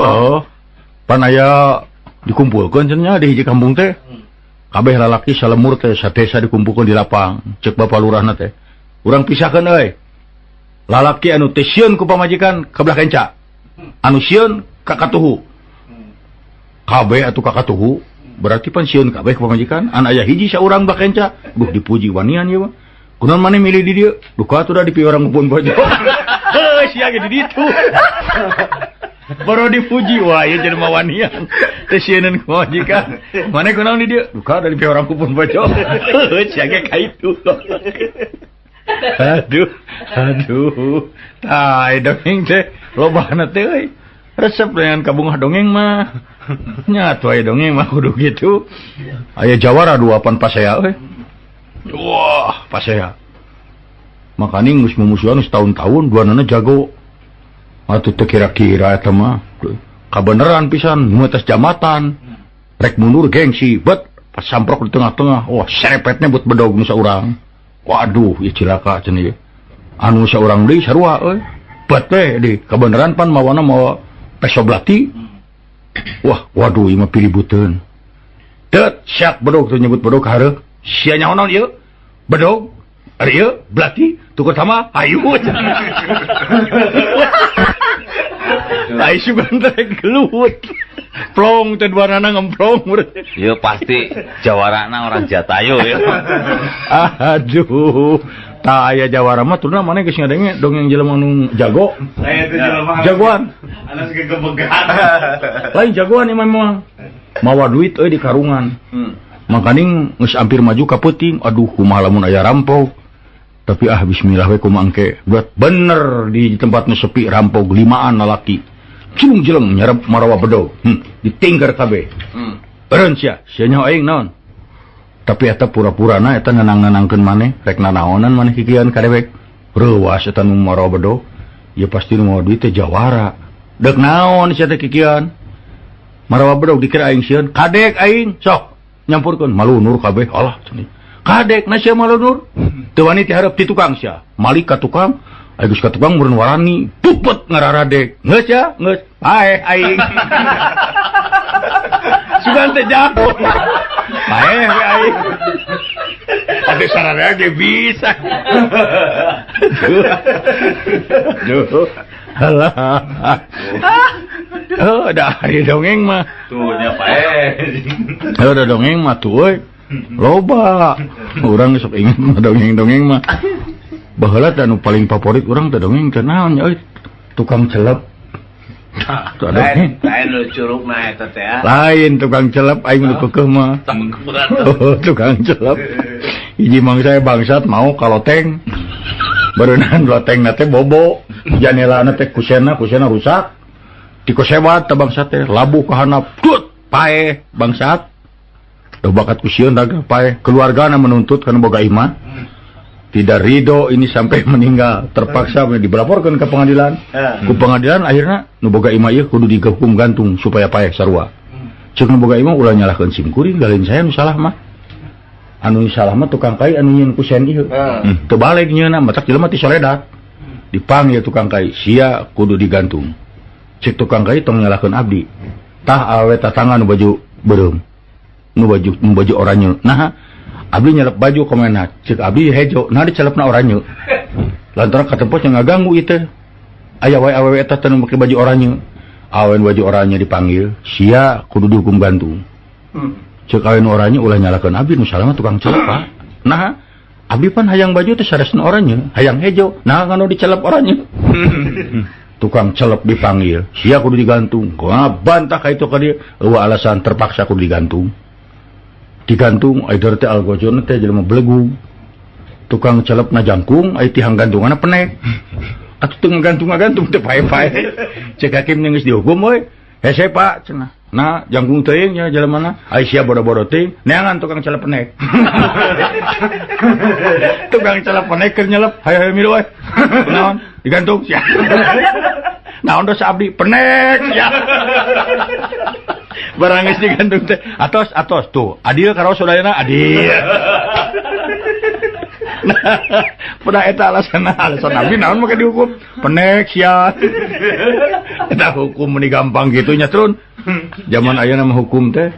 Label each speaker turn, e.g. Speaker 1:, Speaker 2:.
Speaker 1: Heeh. Pan aya dikumpulkeun cenah di hiji kampung teh. Kabeh lalaki salemur teh satesa dikumpulkeun di lapang. Cek bapak lurahna teh. Urang pisahkeun euy. Lalaki anu teu sieun ku pamajikan ka belah kenca. Anu sieun ka katuhu. Kabeh atuh ka katuhu. Berarti pan sieun kabeh ku pamajikan. An aya hiji saurang belah kenca. Duh dipuji wanian ieu mah. Kunaon maneh milih di dieu? Duka atuh da di piorang pun bojo. Heuh sia ge di ditu. Baru dipuji wah ieu jelema wanian. Teu sieuneun ku pamajikan. Maneh kunaon di dieu? Duka da di piorang pun bojo. Heuh sia ge ka itu. Aduh, aduh. Tah dongeng teh lobana teh euy. Resep dengan kabungah dongeng mah. Nya atuh aya dongeng mah kudu kitu. Aya jawara dua pan pasea euy. Wah, pasea. Makaning geus mumusuhan setahun-tahun duanana jago. Atuh teu kira-kira eta mah. Kabeneran pisan nu atas jambatan. Rek mundur gengsi, bet pas samprok di tengah-tengah. Wah, serepetnya buat bedog nu saurang. Waduh, ieu cilaka cenah ieu. Anu saurang deui sarua euy. Bet teh di kabeneran pan mawana mawa peso belati. Wah, waduh ieu mah piributeun. Deut, siap bedog teh nyebut bedog hareuh. Sia nyaho naon ieu? Bedog, ari ieu belati, tukur sama hayu. Ai sugan teh gelut. Plong teh duanana ngemplong.
Speaker 2: Ieu pasti jawarana orang Jatayu ya.
Speaker 1: Aduh, tah aya jawara mah turna maneh geus ngadenge dongeng jelema nu jago.
Speaker 3: Saya teh jelema
Speaker 1: jagoan.
Speaker 3: Anas gegebegan.
Speaker 1: Lain jagoan ieu mah. Mawa duit euy di karungan. Makaning geus hampir maju ka peuting, aduh kumaha lamun aya rampok. Tapi ah bismillah we kumaha engke. Buat bener di tempat nu sepi rampok limaan lalaki. Cilung jeleng nyarep marawa bedog. Ditingker kabeh. Eureun sia, sia nyaho aing naon. Tapi eta pura-purana eta nenang-nenangkeun maneh, rek nanaonan maneh kikian ka dewek. Reuwas eta nu marawa bedog. Ya pasti nu mawa duit teh jawara. Deuk naon sia teh kikian? Marawa bedog dikira aing sieun, kadek aing sok nyampurkeun malunur kabeh. Alah cenah. Kadek na sia malunur. Teu wani ti hareup ti tukang sia. Malik ka tukang, aya geus ka tukang meureun warani, pupet ngararadek. Geus sia, geus. Paeh aing. Sugan teh jago. Paeh we aing. Atuh sararea ge bisa. Duh. Alah. Oh, da ari dongeng mah.
Speaker 2: Tuh nya paeh.
Speaker 1: Oh, da dongeng mah tuh euy. Loba. Urang sok inget mah dongeng-dongeng mah. Baheula teh anu paling favorit urang teh dongeng teh naon nya euy? Tukang celep.
Speaker 3: Lain, lain lu curugna eta teh.
Speaker 1: Lain tukang celep aing nu keukeuh mah. Oh, tukang celep. Hiji mangsa bangsat mau ka loteng. Bareunan lotengna teh bobo, janelana teh kusena, kusena rusak. Dikosebat teh bangsat teh, labuh ka handap, tut, paeh bangsat. Duh bakat ku sieun daga paeh. Keluargana menuntut kana boga imah. Tidak ridho ini sampai meninggal, terpaksa dilaporkan ke pengadilan. Ku pengadilan akhirnya nu boga imah ieu kudu dihukum gantung supaya paeh sarua. Ceuk nu boga imah ulah nyalahkeun sim kuring, lain saya nu salah mah. Anu salah mah tukang kai anu nyieun kusen ieu. Teu balik nyieunna, matak jelema ti soledat. Dipanggil tukang kai, sia kudu digantung. Ceuk tukang kai tong nyalahkeun abdi. Tah awe tatangga nu baju beureum. Nu baju oranye. Nah, abdi nyelep baju komena, cek abdi hejo, nah dicelepna oranye. Lantaran katempos yang ngaganggu ieu teh. Aya wae awewe eta teh nu make baju oranye. Awen baju oranye dipanggil, sia kudu dihukum gantung. Cek awen oranye ulah nyalakeun abdi nu salah mah tukang celep, Pak. Nah, abdi pan hayang baju teh saresna oranye, hayang hejo, nah nganu dicelep oranye. Tukang celep dipanggil, sia kudu digantung. Kumaha bantah ka itu ka dieu, eueuh alasan terpaksa kudu digantung. Digantung aider teh algojona teh jelema belegug. Tukang celepna jangkung ai tihang gantunganna penek. Atuh teu ngagantung-ngagantung teh pae-pae. Cek hakim geus dihukum euy. Hese Pak cenah. Nah, jangkung teuing nya jelemana. Ai sia bodo-bodo teuing, neangan tukang celep penek. Tukang celep penek keur nyelep, hayo-hayo milu euy. Naon? Digantung sia. Naon dosa abdi penek sia. Barang geus digantung teh. Atos atos tuh. Adil karaos sadayana adil. Nah, pada eta alasan abdi naon make dihukum? Penek sia. Eta hukum meni gampang gitu nya, Trun. Zaman ayeuna mah hukum teh.